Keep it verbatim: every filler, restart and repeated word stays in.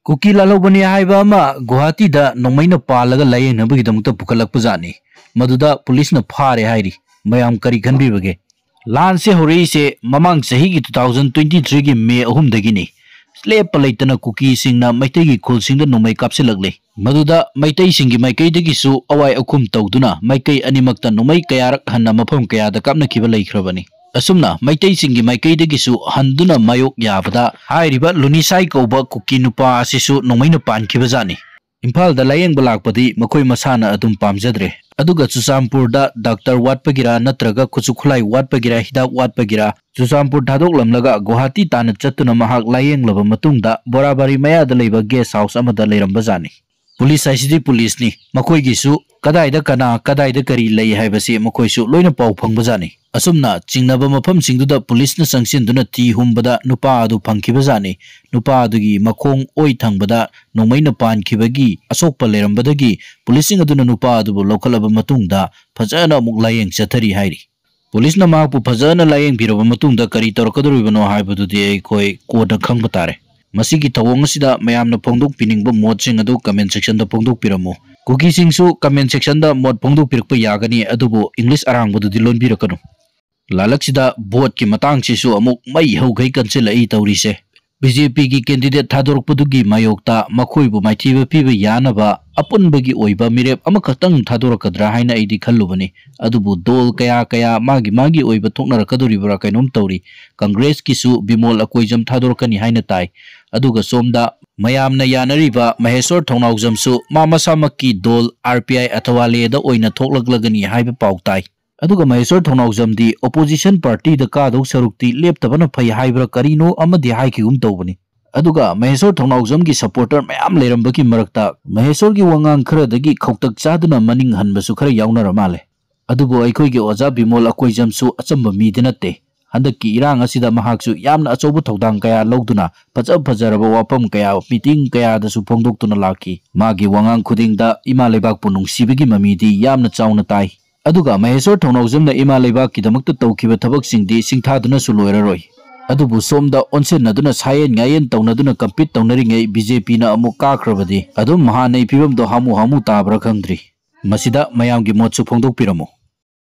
ꯀꯨꯀꯤ ꯂꯥꯜꯍꯧꯕꯅꯤ ꯍꯥꯏꯕ ꯑꯃ ꯒꯨꯋꯥꯍꯥꯇꯤꯗ ꯅꯣꯡꯃꯩꯅ ꯄꯥꯜꯂꯒ ꯂꯥꯌꯦꯡꯅꯕꯒꯤꯗꯃꯛꯇ ꯄꯨꯈꯠꯂꯛꯄꯖꯥꯠꯅꯤ꯫ ꯃꯗꯨꯗ ꯄꯨꯂꯤꯁꯅ ꯐꯥꯔꯦ ꯍꯥꯏꯔꯤ꯫ ꯃꯌꯥꯝ ꯀꯔꯤ ꯈꯟꯕꯤꯕꯒꯦ? ꯂꯥꯟꯁꯦ ꯍꯧꯔꯛꯏꯁꯦ ꯃꯃꯥꯡ ꯆꯍꯤꯒꯤ two thousand twenty three ꯒꯤ ꯃꯦ ꯑꯍꯨꯝꯗꯒꯤꯅꯤ꯫ ꯂꯦꯞꯄ ꯂꯩꯇꯅ ꯀꯨꯀꯤꯁꯤꯡꯅ ꯃꯩꯇꯩꯒꯤ ꯈꯨꯜꯁꯤꯡꯗ ꯅꯣꯡꯃꯩ ꯀꯥꯞꯁꯤꯜꯂꯛꯂꯤ꯫ ꯃꯗꯨꯗ ꯃꯩꯇꯩꯁꯤꯡꯒꯤ ꯃꯥꯏꯀꯩꯗꯒꯤꯁꯨ ꯑꯋꯥꯏ ꯑꯈꯨꯝ ꯇꯧꯗꯨꯅ ꯃꯥꯏꯀꯩ ꯑꯅꯤꯃꯛꯇ ꯅꯣꯡꯃꯩ ꯀꯌꯥꯔꯛ ꯍꯟꯅ ꯃꯐꯝ ꯀꯌꯥꯗ ꯀꯥꯞꯅꯈꯤꯕ ꯂꯩꯈ꯭ꯔꯕꯅꯤ꯫ ꯑꯁꯨꯝꯅ ꯃꯩꯇꯩꯁꯤꯡꯒꯤ ꯃꯥꯏꯀꯩꯗꯒꯤꯁꯨ ꯍꯟꯗꯨꯅ ꯃꯥꯌꯣꯛ ꯌꯥꯕꯗ ꯍꯥꯏꯔꯤꯕ ꯂꯨꯅꯤꯁꯥꯏ ꯀꯧꯕ ꯀꯨꯀꯤ ꯅꯨꯄꯥ ꯑꯁꯤꯁꯨ ꯅꯣꯡꯃꯩꯅ ꯄꯥꯟꯈꯤꯕꯖꯥꯠꯅꯤ꯫ ꯏꯝꯐꯥꯜꯗ ꯂꯥꯌꯦꯡꯕ ꯂꯥꯛꯄꯗꯤ ꯃꯈꯣꯏ ꯃꯁꯥꯅ ꯑꯗꯨꯝ ꯄꯥꯝꯖꯗ꯭ꯔꯦ꯫ ꯑꯗꯨꯒ ꯆꯨꯔꯆꯥꯟꯄꯨꯔꯗ ꯗꯥꯛꯇꯔ ꯋꯥꯠꯄꯒꯤꯔꯥ ꯅꯠꯇ꯭ꯔꯒ ꯈꯨꯠꯁꯨ ꯈꯨꯠꯂꯥꯏ ꯋꯥꯠꯄꯒꯤꯔꯥ, ꯍꯤꯗꯥꯛ ꯋꯥꯠꯄꯒꯤꯔꯥ, ꯆꯨꯔꯆꯥꯟꯄꯨꯔ ꯊꯥꯗꯣꯛꯂꯝꯂꯒ ꯒꯨꯋꯥꯍꯥꯇꯤ ꯇꯥꯟꯅ ꯆꯠꯇꯨꯅ ꯃꯍꯥꯛ ꯂꯥꯌꯦꯡꯂꯕ ꯃꯇꯨꯡꯗ ꯕꯣꯔꯥꯕꯥꯔꯤ ꯃꯌꯥꯗ ꯂꯩꯕ ꯒꯦꯁ ꯍꯥꯎꯁ ꯑꯃꯗ ꯂꯩꯔꯝꯕꯖꯥꯠꯅꯤ꯫ ꯄꯨꯂꯤꯁ ꯍꯥꯏꯁꯤꯗꯤ ꯄꯨꯂꯤꯁꯅꯤ, ꯃꯈꯣꯏꯒꯤꯁꯨ ꯀꯗꯥꯏꯗ ꯀꯅꯥ, ꯀꯗꯥꯏꯗ ꯀꯔꯤ ꯂꯩ ꯍꯥꯏꯕꯁꯤ ꯃꯈꯣꯏꯁꯨ ꯂꯣꯏꯅ ꯄꯥꯎ ꯐꯪꯕꯖꯥꯠꯅꯤ꯫ ꯑꯁꯨꯝꯅ ꯆꯤꯡꯅꯕ ꯃꯐꯝꯁꯤꯡꯗꯨꯗ ꯄꯨꯂꯤꯁꯅ ꯆꯪꯁꯤꯟꯗꯨꯅ ꯊꯤ ꯍꯨꯝꯕꯗ ꯅꯨꯄꯥ ꯑꯗꯨ ꯐꯪꯈꯤꯕꯖꯥꯠꯅꯤ꯫ ꯅꯨꯄꯥ ꯑꯗꯨꯒꯤ ꯃꯈꯣꯡ ꯑꯣꯏ ꯊꯪꯕꯗ ꯅꯣꯡꯃꯩꯅ ꯄꯥꯟꯈꯤꯕꯒꯤ ꯑꯁꯣꯛꯄ ꯂꯩꯔꯝꯕꯗꯒꯤ ꯄꯨꯂꯤꯁꯁꯤꯡ ꯑꯗꯨꯅ ꯅꯨꯄꯥ ꯑꯗꯨꯕꯨ ꯂꯧꯈꯠꯂꯕ ꯃꯇꯨꯡꯗ ꯐꯖꯅ ꯑꯃꯨꯛ ꯂꯥꯌꯦꯡ ꯆꯠꯊꯔꯤ ꯍꯥꯏꯔꯤ꯫ ꯄꯨꯂꯤꯁꯅ ꯃꯍꯥꯛꯄꯨ ꯐꯖꯅ ꯂꯥꯌꯦꯡꯕꯤꯔꯕ ꯃꯇꯨꯡꯗ ꯀꯔꯤ ꯇꯧꯔꯛꯀꯗꯧꯔꯤꯕꯅꯣ ꯍꯥꯏꯕꯗꯨꯗꯤ ꯑꯩꯈꯣꯏ ꯀꯣꯟꯅ ꯈꯪꯕ ꯇꯥꯔꯦ꯫ ꯃꯁꯤꯒꯤ ꯊꯧꯑꯣꯡ ꯑꯁꯤꯗ ꯃꯌꯥꯝꯅ ꯐꯣꯡꯗꯣꯛꯄꯤꯅꯤꯡꯕ ꯃꯣꯠꯁꯤꯡ ꯑꯗꯨ comment section ꯗ ꯐꯣꯡꯗꯣꯛꯄꯤꯔꯝꯃꯨ꯫ ꯀꯨꯀꯤꯁꯤꯡꯁꯨ comment section ꯗ ꯃꯣꯠ ꯐꯣꯡꯗꯣꯛꯄꯤꯔꯛꯄ ꯌꯥꯒꯅꯤ, ꯑꯗꯨꯕꯨ English ꯑꯔꯥꯡꯕꯗꯨꯗꯤ ꯂꯣꯟꯕꯤꯔꯛꯀꯅꯨ꯫ ꯂꯥꯜꯂꯛꯁꯤꯗ vote ꯀꯤ ꯃꯇꯥꯡꯁꯤꯁꯨ ꯑꯃꯨꯛ ꯃꯩ ꯍꯧꯈꯩ ꯀꯟꯁꯤꯜꯂꯛꯏ ꯇꯧꯔꯤꯁꯦ꯫ B J P ꯒꯤ candidate ꯊꯥꯗꯣꯔꯛꯄꯗꯨꯒꯤ ꯃꯥꯌꯣꯛꯇ ꯃꯈꯣꯏꯕꯨ ꯃꯥꯏꯊꯤꯕ ꯄꯤꯕ ꯌꯥꯅꯕ ꯑꯄꯨꯟꯕꯒꯤ ꯑꯣꯏꯕ ꯃꯤꯔꯦꯞ ꯑꯃꯈꯛꯇꯪ ꯊꯥꯗꯣꯔꯛꯀꯗ꯭ꯔꯥ ꯍꯥꯏꯅ ꯑꯩꯗꯤ ꯈꯜꯂꯨꯕꯅꯤ꯫ ꯑꯗꯨꯕꯨ ꯗꯣꯜ ꯀꯌꯥ ꯀꯌꯥ ꯃꯥꯒꯤ ꯃꯥꯒꯤ ꯑꯣꯏꯕ ꯊꯣꯛꯅꯔꯛꯀꯗꯧꯔꯤꯕ꯭ꯔꯥ ꯀꯩꯅꯣꯝ ꯇꯧꯔꯤ꯫ ꯀꯪꯒ꯭ꯔꯦꯁꯀꯤꯁꯨ ꯕꯤꯃꯣꯜ ꯑꯀꯣꯏꯖꯝ ꯊꯥꯗꯣꯔꯛꯀꯅꯤ ꯍꯥꯏꯅ ꯇꯥꯏ꯫ ꯑꯗꯨꯒ ꯁꯣꯝꯗ ꯃꯌꯥꯝꯅ ꯌꯥꯅꯔꯤꯕ ꯃꯍꯦꯁꯣꯔ ꯊꯧꯅꯥꯎꯖꯝꯁꯨ ꯃꯥ ꯃꯁꯥꯃꯛꯀꯤ ꯗꯣꯜ R P I ꯑꯊꯋꯥꯂꯦꯗ ꯑꯣꯏꯅ ꯊꯣꯛꯂꯛꯂꯒꯅꯤ ꯍꯥꯏꯕ ꯄꯥꯎ ꯇꯥꯏ꯫ ꯑꯗꯨꯒ ꯃꯍꯦꯁꯣꯔ ꯊꯧꯅꯥꯎꯖꯝꯗꯤ opposition party ꯗ ꯀꯥꯗꯧ ꯁꯔꯨꯛꯇꯤ ꯂꯦꯞꯇꯕꯅ ꯐꯩ ꯍꯥꯏꯕ꯭ꯔꯥ ꯀꯔꯤꯅꯣ ꯑꯃꯗꯤ ꯍꯥꯏꯈꯤꯒꯨꯝ ꯇꯧꯕꯅꯤ꯫ ꯑꯗꯨꯒ ꯃꯍꯦꯁꯣꯔ ꯊꯧꯅꯥꯎꯖꯝꯒꯤ supporter ꯃꯌꯥꯝ ꯂꯩꯔꯝꯕꯒꯤ ꯃꯔꯛꯇ ꯃꯍꯦꯁꯣꯔꯒꯤ ꯋꯥꯉꯥꯡ ꯈꯔꯗꯒꯤ ꯈꯧꯇꯛ ꯆꯥꯗꯨꯅ ꯃꯅꯤꯡ ꯍꯟꯕꯁꯨ ꯈꯔ ꯌꯥꯎꯅꯔ ꯃꯥꯜꯂꯦ꯫ ꯑꯗꯨꯕꯨ ꯑꯩꯈꯣꯏꯒꯤ ꯑꯣꯖꯥ ꯕꯤꯃꯣꯜ ꯑꯀꯣꯏꯖꯝꯁꯨ ꯑꯆꯝꯕ ꯃꯤꯗꯤ ꯅꯠꯇꯦ꯫ ꯍꯟꯗꯛꯀꯤ ꯏꯔꯥꯡ ꯑꯁꯤꯗ ꯃꯍꯥꯛꯁꯨ ꯌꯥꯝꯅ ꯑꯆꯧꯕ ꯊꯧꯗꯥꯡ ꯀꯌꯥ ꯂꯧꯗꯨꯅ ꯐꯖ ꯐꯖꯔꯕ ꯋꯥꯐꯝ ꯀꯌꯥ meeting ꯀꯌꯥꯗꯁꯨ ꯐꯣꯡꯗꯣꯛꯇꯨꯅ ꯂꯥꯛꯈꯤ꯫ ꯃꯥꯒꯤ ꯋꯥꯉꯥꯡ ꯈꯨꯗꯤꯡꯗ ꯏꯃꯥ ꯂꯩꯕꯥꯛꯄꯨ ꯅꯨꯡꯁꯤꯕꯒꯤ ꯃꯃꯤꯗꯤ ꯌꯥꯝꯅ ꯆꯥꯎꯅ ꯇꯥꯏ꯫ ꯑꯗꯨꯒ ꯃꯍꯦꯁꯣꯔ ꯊꯧꯅꯥꯎꯖꯝꯅ ꯏꯃꯥ ꯂꯩꯕꯥꯛꯀꯤꯗꯃꯛꯇ ꯇꯧꯈꯤꯕ ꯊꯕꯛꯁꯤꯡꯗꯤ ꯁꯤꯡꯊꯥꯗꯨꯅꯁꯨ ꯂꯣꯏꯔꯔꯣꯏ꯫ ꯑꯗꯨꯕꯨ ꯁꯣꯝꯗ ꯑꯣꯟꯁꯤꯟꯅꯗꯨꯅ ꯁꯥꯌꯦꯟ ꯉꯥꯌꯦꯟ ꯇꯧꯅꯗꯨꯅ compete ꯇꯧꯅꯔꯤꯉꯩ BJPꯅ ꯑꯃꯨꯛ ꯀꯥꯈ꯭ꯔꯕꯗꯤ ꯑꯗꯨꯝ ꯍꯥꯟꯅꯩ ꯐꯤꯕꯝꯗꯣ ꯍꯥꯃꯨ ꯍꯥꯃꯨ ꯇꯥꯕ꯭ꯔꯥ ꯈꯪꯗ꯭ꯔꯤ꯫ ꯃꯁꯤꯗ ꯃꯌꯥꯝꯒꯤ ꯃꯣꯠꯁꯨ ꯐꯣꯡꯗꯣꯛꯄꯤꯔꯝꯃꯨ꯫